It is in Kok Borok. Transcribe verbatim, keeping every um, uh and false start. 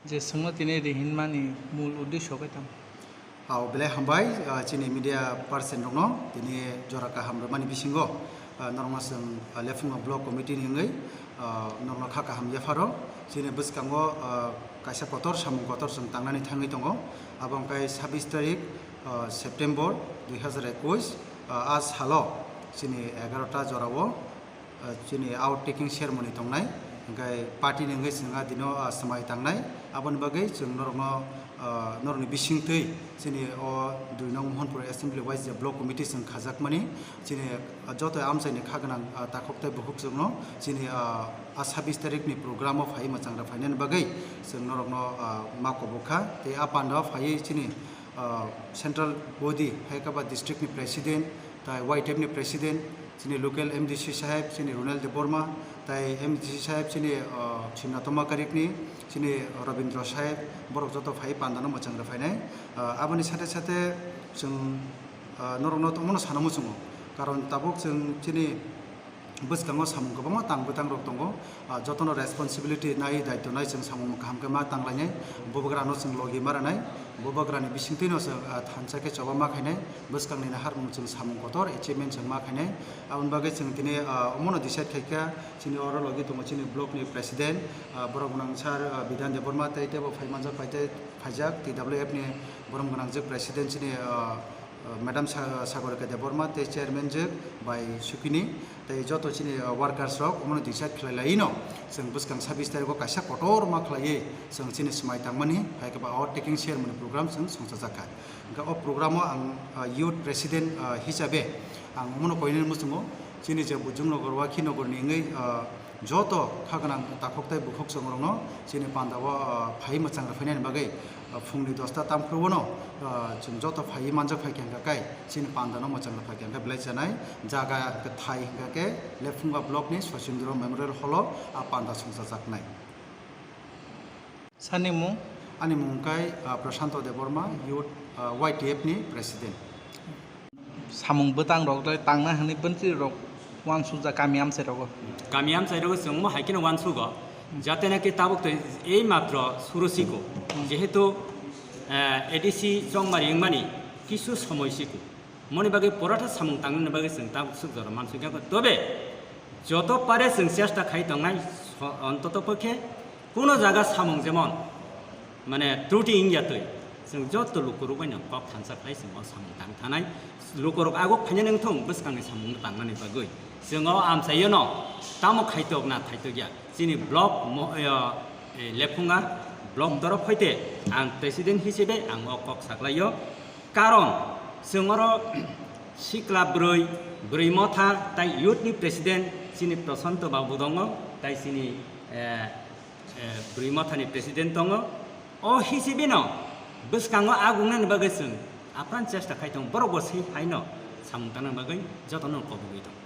Je swngno tini rihinmani mul uddesho khe tamo? Hao, belai hambai, ah, chini media person rokno tini jora kaham rwmani bisingo, ah, norokno chwng, ah, Lephunga Block Committee ni wngwi, ah, norokno kha kaham yapharo. Chini bwskango, ah, kaisa kotor samung kotor chwng tangnani thangwi tongo. Abo wngkha sabbish tarik, ah, September dui hazar ekush, ah, a salo chini egarota jorao, ah, chini out taking ceremony tongnai, hingke party ni wngwi chwng a dino, ah, swmai tangnai. Aboni bagwi chwng norokno, ah, norokni bisingtwi chini o dui nong Mohanpur Assembly wise je block committee chwng khajakmani, chini, ah, joto amchaini kha gwnang, ah, takhuk tei bukhuk chwngno chini, ah, a sabbish tarikni program o phai mwchang rok phainani bagwi chwng norokno, ah, ma kobok kha. Tei a panda o phaiwi chini, ah, central body hai khe ba district ni president, tai Y T F ni president, chini local M D C saheb, chini Ronel Debbarma, tai M D C saheb, chini, ah, Simnatoma Karikni, chini Rabindra saheb, borok joto phai pandano mwchang rw phainai. Ah, aboni sate sate chwng, ah, norokno tongmano sana muchungo. Karon tabuk chwng chini bwskango samung kwbangma tang bwtang rok tongo. Ah, jotono responsibility nai, daityo nai, chwng samung kaham khe ma tanglainai, bubagrano chwng logi ma rwnai, bubagrani bisingtwino chwng, ah, thansa khe choba ma khainai, bwskangni naharmung chwng samung kotor achievement chwng ma khainai. Aboni bagwi chwng tini, ah, omono decide khaikha, chini oro logi tongo chini block ni president, ah, borok gwnang sir, ah, Bidhan Debbarma tei teibo phai manjak, phai tei phaijak T W F ni borom gwnang je president chini, ah, uh, Madam Sa-, Sagorika Debbarma tei chairman jwk bai Sukini tei joto chini, uh, workers rok omono decide khlai laino chwng bwskang sabbish tarikh o kaisa kotor ma khlaiwi chwng chini swmai tangmani hai khe ba o taking share mani program chwng songchajak kha. Hwnkhe o program o ang, uh, youth president, uh, hisabe ang omono koinani muchungo chini je Bujung Nogor Wakhi Nogor ni wngwi, uh, joto kha gwnang takhuk tei bukhuk chwng rokno chini panda o, ah, phai mwchang rwphainani bagwi, ah, phungni dosta tamkhruono, ah, chwng joto phaiwi manjak phai khe hwnkha khe chini panda no mwchang rwphai khe hwnkha belai chanai jaga kwthai hwnkha khe Lephunga block ni Sachindra Memorial Hall o a panda songchajaknai. Sani mung? Ani mung kai, ah, Prashanto Debbarma, youth, ah, Y T F ni president. Samung bwtang rok le tangna hwnwi bwntri rok uansukjak kami amchai rogo. Kami amchai rogo chwng omo hai kheno uansugo, jate naki tabuk tei ei matro suru siko, jehetu, eh, A D C chongmari wngmani kisu somoi siko, moni bagwi porotha samung tangnani bagwi chwng tabuk suk jora mansukya. Tobe joto pare chwng chesta khai tongnai, so-, ontoto pokhe Kuno jaga samung jemon, mane, truti wngya twi, chwng joto lukurok bai no kok thansa khlai chwng o samung tang thanai. Lukurok aguk phainani wngthung bwskangni samung no tangmani bagwi. Chwng o amchaio no tamo khaitok na thaitok ya. Chini block mo-, yo, eh, Lephunga block dorop hoite ang president hisibe ang o kok saklaio. Karon chwng oro sikla bwrwi, bwrwi motha tai youth ni president chini Prashanto babu dongo, tai chini, eh, eh, bwrwi mothani president tongo. O hisibino bwskango agungnani bagwi chwng apran chesta khai tongo, borok bo se haino samung tangnani bagwi jotono kobogwi tongo.